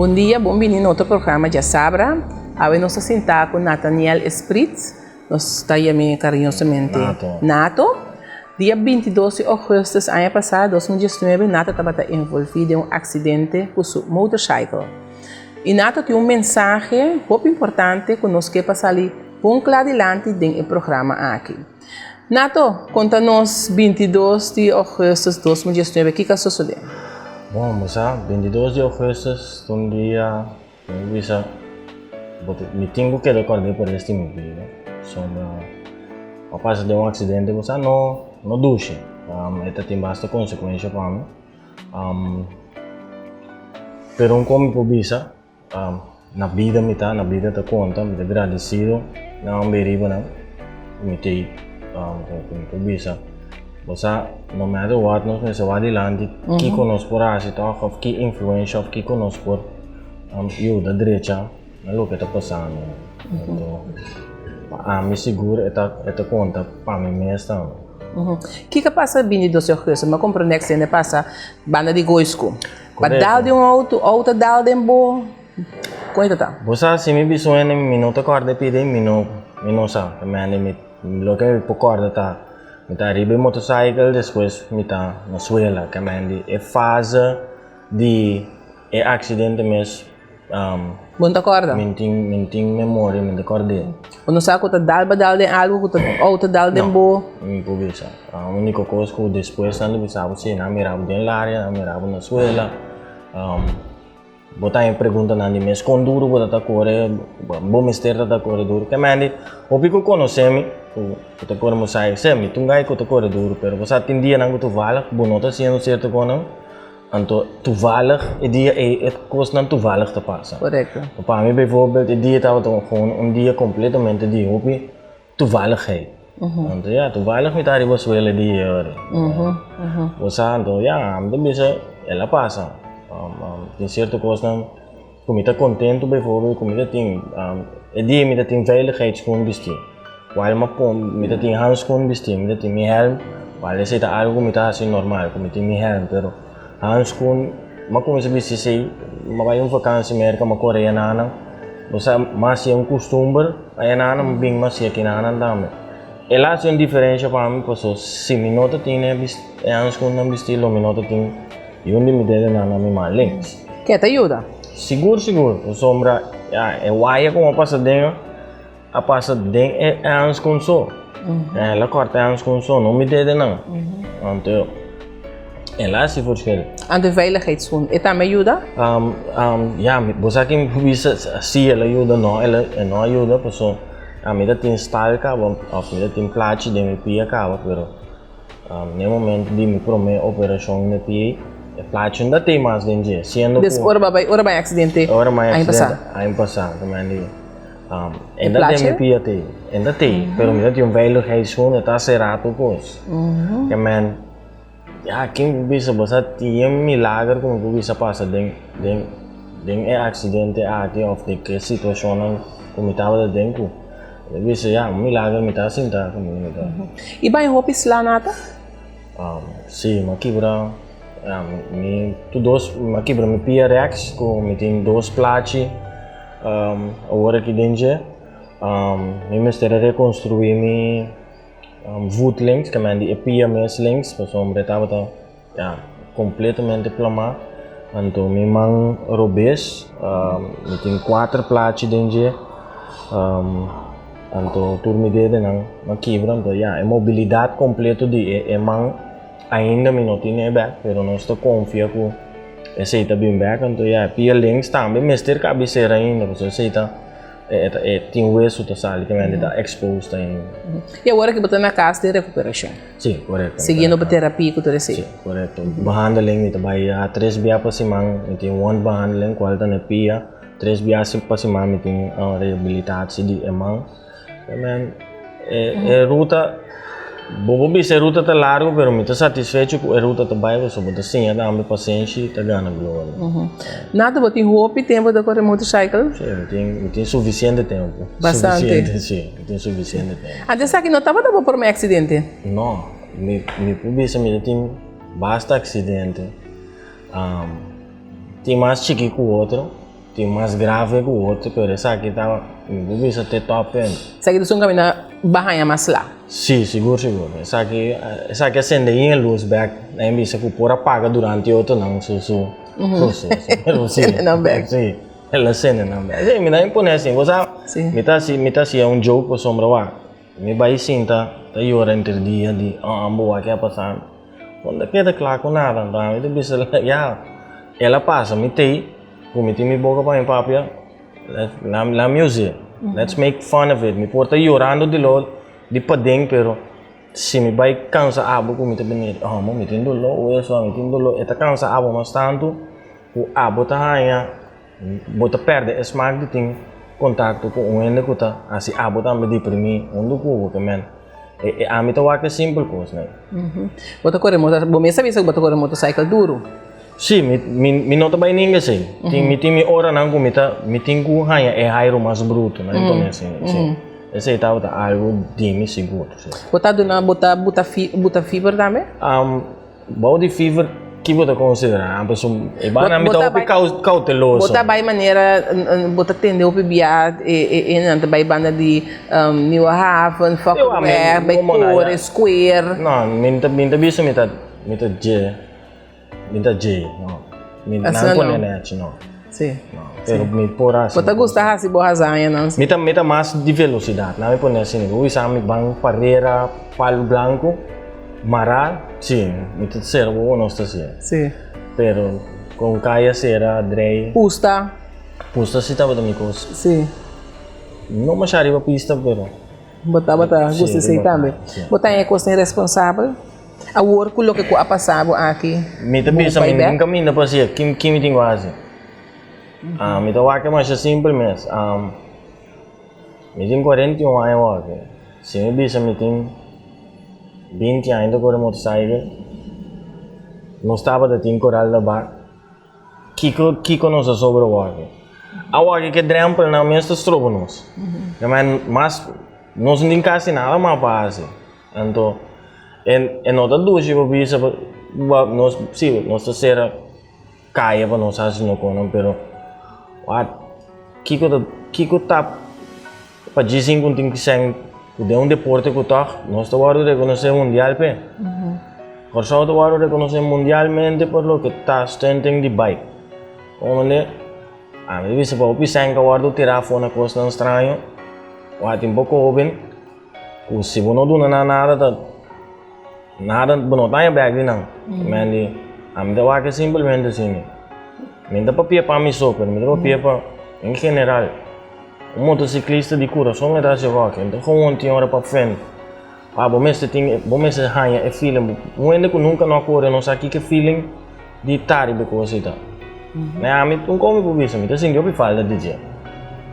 Bon dia, bon bini na otro programa Djasabra. Awe nos ta sintá ku Nathaniel Esprit, nos ta yam'é kariñosamente Nato. Nato. Dia 22 di ougùstùs aña pasá, 2019, Nato tabata envolví den un aksidente ku su motorcycle. I Nato tin un mensahe hopi importante ku nos ke pa sali bon kla dilanti den e programa aki. Nato, konta nos 22 di ougùstùs 2019 kiko a sosodé? Bon, bo sa, 22 di ougùstùs ta un dia ku mi bisa bo ta mi tin ku keda kòrd'é pa rest di mi bida. Pasobra bo a pasa den un aksidente bo sa no no dushi. E ta tin basta konsekuensha pa mi. Pero un kon mi por bisa Na bida mi ta, na bida ta konta, mi ta gradesido na homber riba nan ku mi tei ku mi por bisa. Bo sa, no matter what nos mester wak dilanti kiko nos por hasi tòg òf ki influensha òf kiko nos por yuda drecha na loke ta pasando. Anto pa ami sigur e ta e ta konta pa mi mes tambe. Kiko a pasa bini dos di ougùstùs? Mi a komprendé aksiden a pasa banda di Goisku. Ba dal den un auto, auto a dal den bo, kon e ta ta? Bo sa si mi bisa un hende mi no ta kòrda e pida mi no mi no sa. Ta mende mi loke mi por kòrda ta mi ta riba e motorcycle despues mi ta na suela. Ke mende e fase di e aksidente mes Bo no ta kòrda? Mi tin mi tin memoria mi ta kòrd'é. Bo no sa ku ta dal ba dal den algu ku ta outo dal den bo? No, mi por bisa. Úniko kos ku despues nan ta bisa bo si nan a mira bo den laria, nan a mira bo na suela. Bo ta haña preguntanan di mes kon duru bo ta ta kore, bo mester ta ta kore duru. Ke mende hopi ku konosé mi ku ta kore mosaik, sè mi ta un guy ku ta kore duru pero bo sa tin dianan ku toevallig bo no ta hasiendo sierto kosnan. Anto toevallig e dia ei e kosnan toevallig ta pasa. Korekto. Pa mi bijvoorbeeld e dia tabata gewoon un dia completamente di hopi toevalligheid. Anto ya, toevallig mi ta riba suela e dia ora. Bo sa, anto ya, mi ta bisa el a pasa. Tin sierto kosnan Ku mi ta kontentu bijvoorbeeld ku mi ta tin e dia mi ta tin veiligheidsschoen bisti wal mi a pon mi ta tin handschoen bisti mi ta tin mi helm wal esei ta algu ku mi ta hasi normal ku mi tin mi helm pero handschoen mi a kuminsá bisti esei mi a bai un vakansi Merka mi a kore ayananan bo sa mi a hasi un kustumber ayananan mi bin mi hasi akinanan tambe el a hasi un diferensha pa mi pasobra si mi no ta tin e handschoennan bisti lo mi no ta tin I un di mi dedenan na mi man links. Ke ta yuda? Sigur sigur, pasobra ya e waya ku a pasa den a pasa den e hanskun so. El a kòrta e hanskun so, no mi dedenan. Anto el a hasi verschil. Anto e veiligheidsschoen, e tambe a yuda? Ya, bo sa ki mi por bisa si el a yuda no, el no a yuda pasobra mi ta tin stal kaba òf mi ta tin plachi den mi pia kaba pero. Na e momento di mi prome operacion na pie, e plachi no ta tey mas den dje, siendo Des cu ora bo bai, ora bai accidente ora mi aña accidente pasa. aña pasa, ta mende E e ta den mi plachi? pia tey, e ta tey, pero mi ta tin un veiligheidschoen, e ta cera tur cos. Ke men, ya ken por bisa bo sa tin e milager cu mi por bisa pasa den den den e accidente aki of den ke situacionnan cu mi tabata den cu. Mi bisa ya, un milager mi ta sinta ku mi ta. I bai hopi sla nata? Si, mi a kibra ya mi tur dos, mi a kibra mi pia rèks ku mi tin dos plachi awor aki den dje. Mi mester a rekonstruí mi voet links, ke men di e pia mes links pasobra e tabata. Ya, completamente plamá. Anto mi man robes, mi tin kuater plachi den dje. Anto tur mi dedenan a kibra. Anto ya, e mobilidat completo di e man ainda mi no tin e bek, pero nos ta confia ku esei ta bin bek. Anto ya, e pia links tambe mester kabi ser ainda, pasobra esei ta. E tin wesu ta sali ke mende ta exposed ainda. I awor aki bo ta na kas di rekuperashon? Si, korekto. Siguiendo bo terapia ku tur esei? Si, korekto. Behandeling mi ta bai tres bia pa siman, mi tin wondbehandeling kual ta na pia, tres bia pa siman mi tin rehabilitatie di e man. E ruta, bo por bisa e ruta ta largu pero mi ta satisfecho ku e ruta ta bai pasobra bo ta siña tambe pasenshi ta gana gloria. Nata bo tin hopi tempu ta kore motorcycle? Si, mi tin mi tin sufisiente tempu. Bastante. Sufisiente, si, mi tin sufisiente tempu. Antes esaki no tabata bo prome aksidente? No, mi mi por bisa mi ta tin basta aksidente. Tin mas chiki ku otro. Tin mas grave ku otro, pero esaki ta, mi por bisa te top end. Esaki ta un kaminda ba haña mas la. Sí, sigur sigur. Esaki esaki a sende yin e lus bek, nan bisa ku por a paga durante otronan su su proseso. Pero sí. Sende nan bek. Sí, el a sende nan bek. Sí, mi ta impone asin. Bo sa, mi ta hasi mi ta hasi un joke pasobra wak, mi bai sinta ta yora henter dia di oh bo wak ke a pasa. Bo no ta keda kla ku nada. Anto ami ta bisa ya, el a pasa, mi t'ei. Ku mi tin mi boka pa mi papia, la mi us'é. Let's make fun of it. Mi por ta yorando di lo di paden, pero si mi bai kansa abo ku mi ta bini, oh mo mi tin doló o eso, mi tin doló, e ta kansa abo mas tantu ku abo ta haña, bo ta pèrdè e smak di tin kontakto ku un hende ku ta hasi abo tambe deprimí huntu ku bo. Ke men, e ami ta wak e simpel kosnan. Bo ta kore motor, bo mes a bisa ku bo ta kore motorcycle duru. Sí, mi, mi, mi no ta bai ninga esei. Tin, mi tin mi oranan ku mi ta, mi tin ku haña e hairu mas bruto, no pone asina, sí. Esei tabata algu di mi sigur, sí. Bo ta duna, bo ta buta fi, buta fever tambe? Um, bou di fever, ki bo ta konsiderá? Pasobra e banda mi ta hopi kouteloso. Bo ta bai manera, bo ta tende hopi bia e, e, e nan ta bai banda di Nieuwe Haven, Fokkerweg, bai kore, Square. No, mi ta, mi ta bisa mi ta, mi ta dje. Mi ta djei, no. Mi nan pone nechi, no. Sí. No, pero mi por hasi. Bo ta gusta hasi bo hazañanan? Mi ta, mi ta mas di velocidad. Nan mi pone asina. Bo bisa mi ban parera palu blanco, mará, sí, mi ta sera bo nos ta hasié. Sí. Pero con caya sera, drei. Pusta. Pusta sí tabata mi cos. Sí. No masha riba pista, pero. Bo tabata gusta esei tambe. Bo ta haña cosnan irresponsabel? Awor ku loke ku a pasa bo aki, Mi ta bo bisa, bai mi bek? nunka minda pa hasié. Ki, ki mi tin ku hasi? Ah, mi ta wak masha simpel mes. Mi tin 41 aña awor aki. Si mi bisa mi tin 20 aña ta kore motorcycle, nos tabata tin koral ta bak. Kiko, kiko nos a sobra awor aki? Awor aki ke drempelnan mes ta stroba nos. Mas, nos no tin kasi nada mas pa hasi. Anto e e no ta dushi pa bisa pa nos si nos ta sera kaya pa nos hasi no konan pero wak kiko ta kiko ta pa djis sin ku tin sèn ku den un deporte ku tòg nos ta wòrdu rekonosé mundial p'e. Kòrsou ta wòrdu rekonosé mundialmente por loke ta stunting di bike. Komo manera ami ta bisa pa hopi sèn ka wòrdu tirá afó na kosnan straño wak tin poko hóben. Ku si bo no duna nan nada ta nada bo no ta haña bek di nan. Men di ami ta wak simplemente asina. Mi no ta papia pa mi so pero mi ta papia pa en general. Un motosiklista di kurason e ta hasi rock. E no ta gewoon tin ora pa fent. Pa bo mester tin bo mester haña e feeling. Un hende ku nunka no a kore no sa kiko e feeling di ta riba e kos ei ta. Me ami un kon mi por bisa mi ta sinti hopi falta di dje.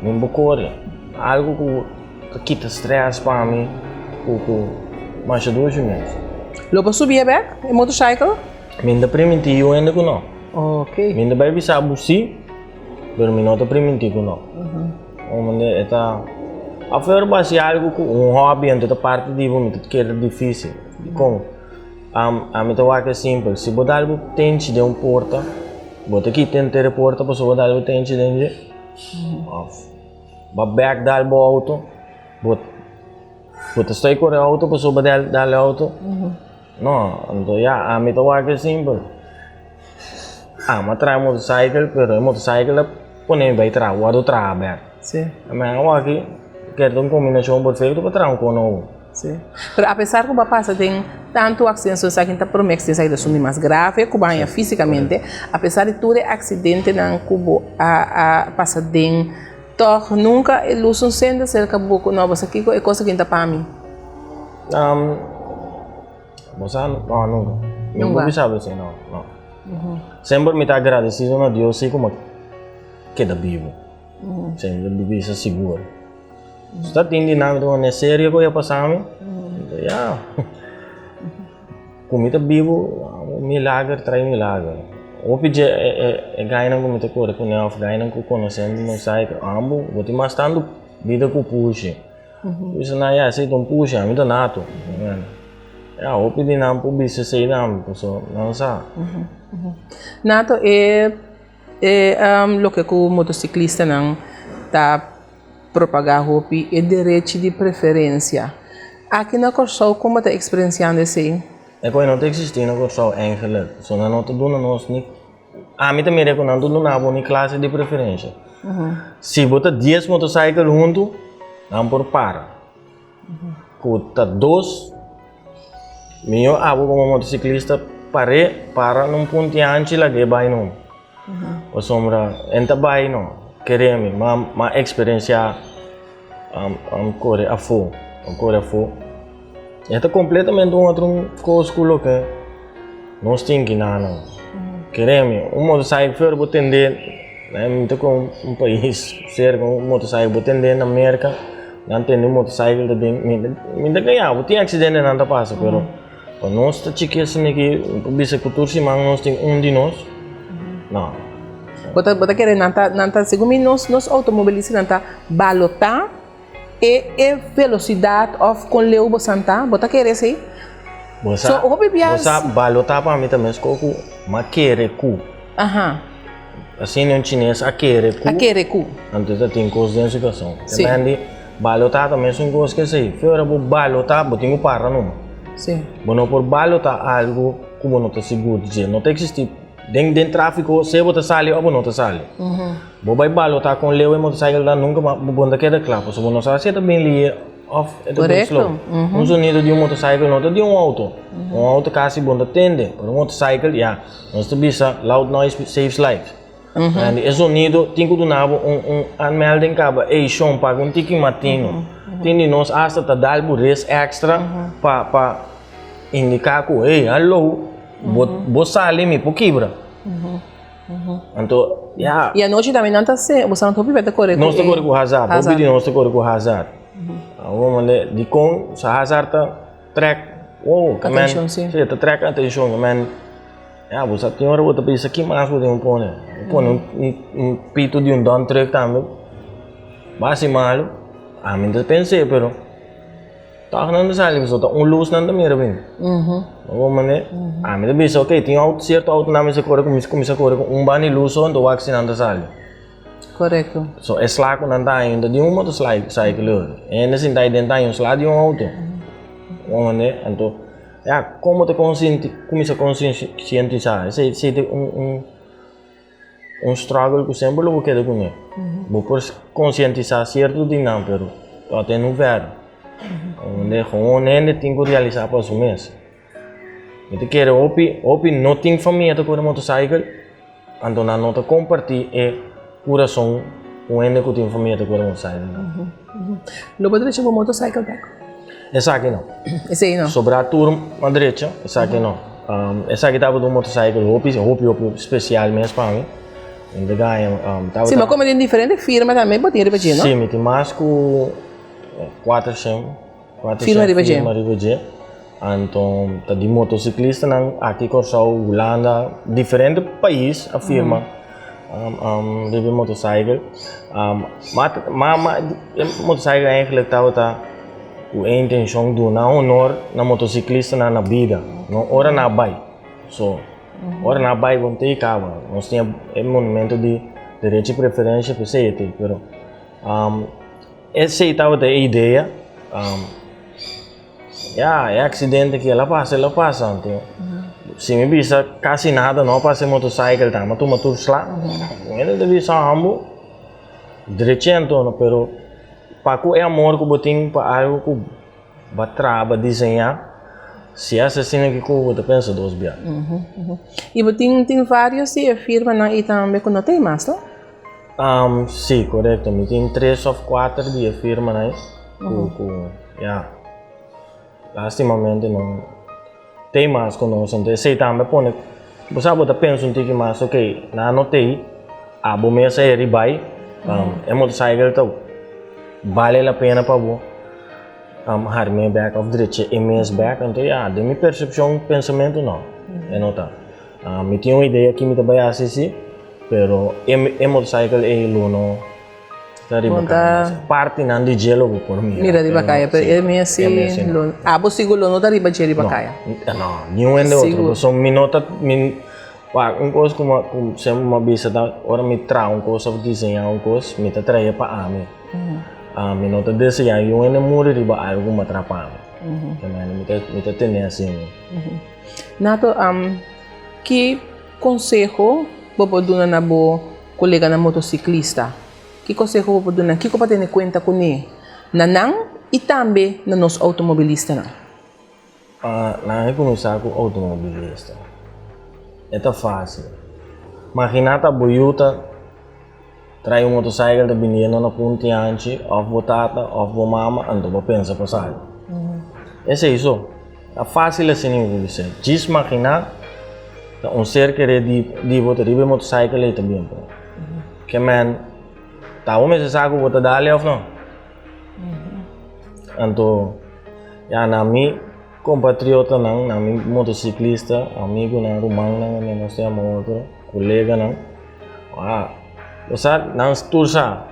Mi no por kore. Algu ku ta kita stress pa mi ku ku masha dushi mes. Lo por subi e bek, e motorcycle? Mi no ta primintí yu hende ku no. Ok. Mi no ta bai bisa bo si, pero mi no ta primintí ku no. Un manera e ta afuera bo hasi algu ku un hobby anto ta parti di bo mi ta kere difícil. Dikon? Ami ta wak e simpel, si bo dal bo tenchi den un porta, bo ta kita henter e porta pasobra bo dal bo tenchi den dje? Of bo a bek dal bo auto, bo bo ta stoi kore auto pasobra bo dal e auto? No, anto ya, ami ta wak e simpel. Ami a traha e motorcycle, pero e motorcycle a pone mi bai traha, wòrdu traha bek. Ami a wak kere ta un kombinashon perfekto pa traha un kos nobo. Sí. Pero apesar ku bo a pasa den tantu aksidente, so esaki ta promé aksidente, esaki ta esun di mas grave ku bo a haña físikamente, apesar di tur e aksidentenan ku bo a a pasa den, tòg nunka e lus un sende serka bo ku no, bo sa kiko e kos aki ta pa mi. Bo sa, no, nunka. Mi no por bisa esei, no, no. Semper mi ta agradesido na Dios si ku mi a keda bibu. Semper mi bisa sigur. Si ta tin di nan ta manda serio ku a pasa mi, ya. Ku mi ta bibu, milager trae milager. Hopi dje e gainan ku mi ta kore kuné òf gainan ku konosé mi mosaika, ambo bo tin mas tantu bida ku pushi. Bisa nan ya esei ta un pushi, ami ta nato. Ya hopi di nan por bisa esei tambe, pasobra nan sa. Nato e. E loke ku motociclistanan ta propagá hopi e derechi di preferensia. Aki na Kòrsou kon bo ta eksperensiando esei? E kos no ta eksistí na Kòrsou eigenlik. So nan no ta duna nos ni, ami ta mira ku nan ta duna bo ni klase di preferensia. Si bo ta dies motosaikel huntu, nan por para. Ku ta dos, mihó abo komo motosiklista par'é para na un punti anchi lag'é bai numa. Pasobra en ta bai no, kere mi, m'a m'a eksperensiá kore afó, a kore afó. E ta kompletamente un otro kos ku loke nos tin ki na nan. Kere mi, un motorcycle for bo tende, mi ta kon un pais serka un motorcycle bo tende na Merka, nan tende un motorcycle ta bin, mi ta kaya bo tin aksidentenan ta pasa pero. Pa nos ta chiki asina ki por bisa ku tur siman nos tin un di nos, no. Bo ta bo ta kere nan ta nan ta segun mi nos nos outomobilistanan ta balotá e e velosidat òf kon leu bo san ta, bo ta kere esei? Bo sa So hopi bo bias. sa balotá pa mi ta meskos ku m'a kere ku. Aha. Asina un chines a kere ku. A kere ku. Anto ta tin kos den su kason. Sí. Te mende balotá ta mesun kos ke esei. Fuera bo balotá bo tin ku para numa. Sí. Bo no por balotá algu ku bo no ta sigur di dje. No ta eksistí den den tráfiko sea bo ta sali òf bo no ta sali. Bo bai balotá kon leu e motorcycle ta nunka mas bo no ta keda kla pasobra bo no sa si e ta bin lihe òf e ta bin slow. Korekto. Un sonido di un motorcycle no ta di un outo. Un outo kasi bo no ta tende pero un motorcycle ya. Nos ta bisa loud noise saves lives. And e zonido tin ku duna bo un un aanmelding kaba, ey shon paga un tiki matino. Tin di nos hasta ta dal bo res extra pa pa indica ku hey hallo bo bo sali mi por kibra. Anto ya. I anochi tambe nan ta se boso nan ta hopi beta kore ku e. Nos ta kore ku hazard, hopi di nos ta kore ku hazard. Awor mande dikon sa hazard ta. Trek, wow, ke men, Atenshon, si. si, ta trek atenshon, ke men, ya, bo sa tin ora bo ta bisa ki mas bo tin ku pone, bo pone un, un, un pito di un dump truck tambe, basi malu, ami no ta pens'é, pero tòg nan ta sali pasobra ta un lus nan ta mira bini, bo mane, ami ta bisa ok, tin outo, sierto outonan mester kore, kuminsá kore ku un banda di lus so, anto wak si nan ta sali. Korekto. So e sla ku nan ta haña ta di un motorcycle ori. E hende sinta ahi den ta haña un sla di un outo. Bo mande? Anto, ya, kon bo ta konsienti, kuminsá konsientisá? Esei esei ta un un un struggle ku semper lo bo keda kuné. Bo por konsientisá sierto di nan, pero tòg ta en un vèr. Bo mande? Gewoon hende tin ku realisá pa su mes. Mi ta kere hopi, hopi no tin famia ta kore motorcycle. Anto nan no ta kompartí e kurason ku hende ku tin famia ta kore motorcycle. Lo bo drecha bo motorcycle bek? Esaki no. Esei no. Sobrá tur a drecha, esaki no. Esaki tabata un motorcycle hopi, hopi, hopi spesial mes pa mi. Mi ta gaña, tabata. Si, mi a kome den diferente firma tambe bo tin riba dje, no? Si, mi tin mas ku kuater shen. Firma riba dje. Firma riba dje. Anto ta di motociclistanan aki Kòrsou, Hulanda, diferente pais a firma riba e motorcycle. Ma ma e motorcycle eigenlijk tabata ku e intenshon duna honor na motociclistanan na bida, no ora nan a bai. So ora nan a bai bon te kaba. Nos tin e monumento di derecho di preferencia p'esei e te, pero Esei tabata e idea. Ya, e accidente ki el a pasa, el a pasa. Anto, si mi bisa casi nada no a pasa e motorcycle ta, mi a tuma tur sla. Mi ta bisa ambo drechi anto no, pero pa cu e amor cu bo tin pa algo cu bo a traha, bo a diseña, si a asesina ki cu bo ta pensa dos bia. Y bo tin tin varios di e firmanan ey tambe cu no ta ey mas, no? Sí, korekto. Mi tin tres òf kuater di e firmanan ei ku ku ya lastimamente no t'ei mas ku nos. Anto esei tambe pone bo sa bo ta pensa un tiki mas ok nan no t'ei abo mes a heri bai e motorcycle ta bale la pena pa bo harm'é bèk òf drech'é e mes bèk. Anto ya den mi persepshon pensamentu no e no ta. Mi tin un idea ki mi ta bai hasi si. Pero e motorcycle ei lo no ta riba kaya. Partinan di dje lo bo por mira. Mira riba kaya, pero e mes si lo, abo sigur lo no ta riba dje riba kaya. No, niun hende otro. Pasobra mi no ta, mi. Wak, un kos ku ku semper mi a bisa ta ora mi traha un kos òf diseñá un kos, mi ta traha pa ami. Mi no ta deseá yu hende muri riba algu ku mi a traha pa ami. Mi ta mi ta tene asina. Nato, ki konseho bo por duna na bo koleganan motosiklista? Ki konseho bo por duna? Kiko pa tene kuenta kuné na nan i tambe na nos outomobilistanan? Nan a kuminsá ku outomobilista. E ta fásil. Maginá ta bo yu ta trae un motosaikel ta biniendo na punti anchi òf bo tata òf bo mama anto bo pensa pa sali. Esei so. Ta fásil asina mi por bisa. Djis maginá ta un ser keré di bo ta riba e motosaikel ei ta bin. Ke men ta bo mester sa ku bo ta dal òf no? Anto ya na mi kompatriotanan, na mi motosiklista, amigunan, rumannan ku nos ta yama otro, koleganan, wou, bo sa nan tur sa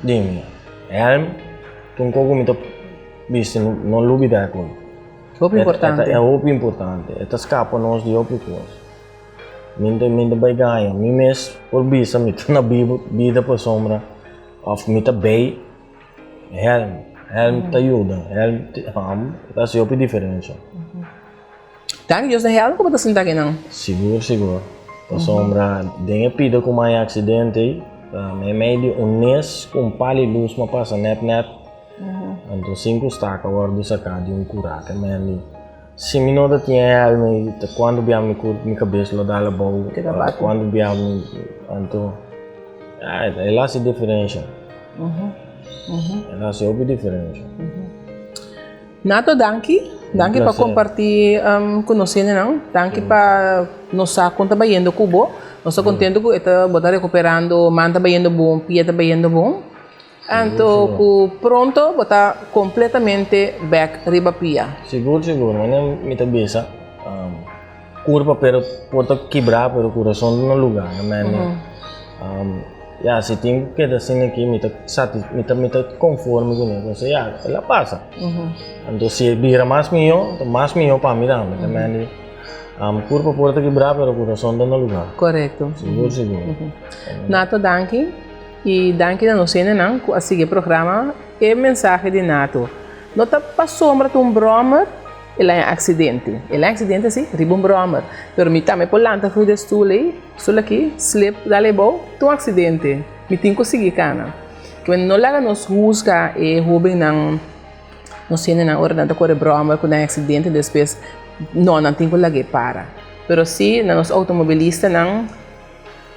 di mi. Hèlm ta un kos ku mi ta bisti no lubida ku Hopi importante. E hopi importante. E ta skapa nos di hopi kos. Mi ta mi ta bai gaña. Mi mes por bisa mi ta na bida pasobra òf mi ta bei. Hèlm, hèlm ta yuda, hèlm ta hasi hopi diferensha. Danki Dios na hèlm ku bo ta sinta akinan. Sigur, sigur. Pasobra den e pida ku mi a haña aksidente ei, meimei di un nes ku un pal di lus mi a pasa nèt nèt, anto sinku staka a wòrdu saká di un kurá. Ke men di, si mi no ta tin e hèlm ei, ta kuantu bia mi kabes lo dal abou, kuantu bia mi, anto el a hasi diferensha. El a hasi hopi diferensha. Nato danki. Danki pa kompartí ku nos hendenan. Danki pa nos sa kon ta bayendo ku bo. Nos ta kontento ku e ta bo ta rekuperando, man ta bayendo bon, pia ta bayendo bon. Anto ku pronto bo ta kompletamente bèk riba pia. Sigur sigur. Manera mi ta bisa Kurpa pero por ta kibrá pero kurason ta na lugá. Ya si tin ku keda asina aki mi ta sati mi ta mi ta konforme kuné pasobra ya el a pasa. Anto si e bira mas mihó ta mas mihó pa mi tambe ta mende kurpa por ta kibrá pero kurason ta na lugá. Korekto. Sigur sigur. Nato danki i danki na nos hendenan ku a sigui e programa e mensahe di Nato no ta pasobra ta un bròmer. El a accidente. El a accidente si, riba un brommer. Pero mi tambe por lanta for di e stoel ei, stoel aki, slip, dal ebou, ta un accidente. Mi tin cu sigui cana. Kimen no laga nos huzga e hobennan, nos hendenan ora nan ta core brommer cu nan accidente despues, no, nan tin cu lag'e para. Pero si na nos automobilistanan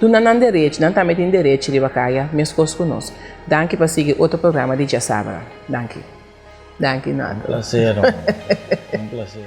duna nan derecho, nan tambe tin derecho riba caya mescos cu nos. Danki pa sigui otro programa di Djasabra. Danki. Danki Nato. Un placer, un placer.